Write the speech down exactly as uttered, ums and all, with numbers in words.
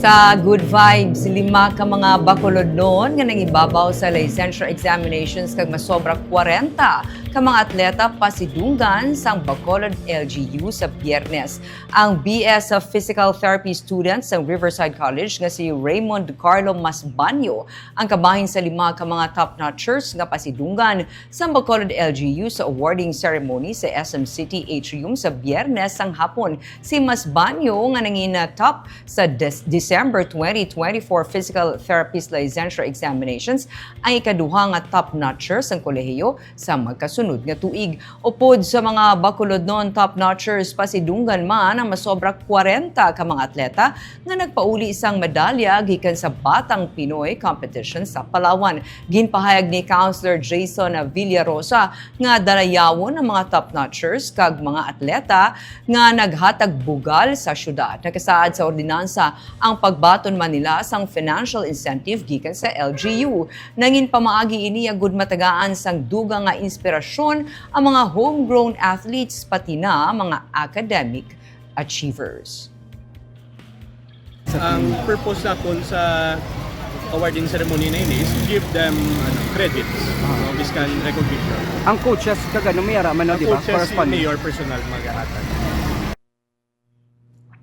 Sa Good Vibes, lima ka mga Bacolodnon nga nangibabaw sa licensure examinations kag masobra kwarenta ka mga atleta pasidunggan sang Bacolod L G U sa Biyernes. Ang B S Physical Therapy student sang Riverside College nga si Raymond Carlo Masbaño ang kabahin sa lima ka mga top notchers nga pasidunggan sa Bacolod L G U sa awarding ceremony sa S M City Atrium sa Biyernes sang hapon. Si Masbaño nga nangin top sa Des- December twenty twenty-four Physical Therapist Licensure Examinations ang ikaduha nga top notcher sang kolehiyo sa magkasunod nga tuig. Upod sa mga Bacolodnon top notchers, pasidunggan man ang masobra kwarenta ka mga atleta nga nagpauli sang medalya gikan sa Batang Pinoy Competition sa Palawan. Ginpahayag ni Councilor Jason Villarosa nga dalayawon ang mga top notchers kag mga atleta nga naghatag bugal sa syudad. Nakasaad sa ordinansa ang pagbaton man nila sang financial incentive gikan sa L G U. Nangin pamaagi ini agud matagaan sang dugang nga inspirasyon ang mga homegrown athletes pati na mga academic achievers. Ang purpose naton sa awarding ceremony na ini is to give them, ano, credits, no, biskan recognition. Ang coaches kag ano, may ara man, no, Ang di ba? Coaches, si Corresponding. Mayor personal magahatag.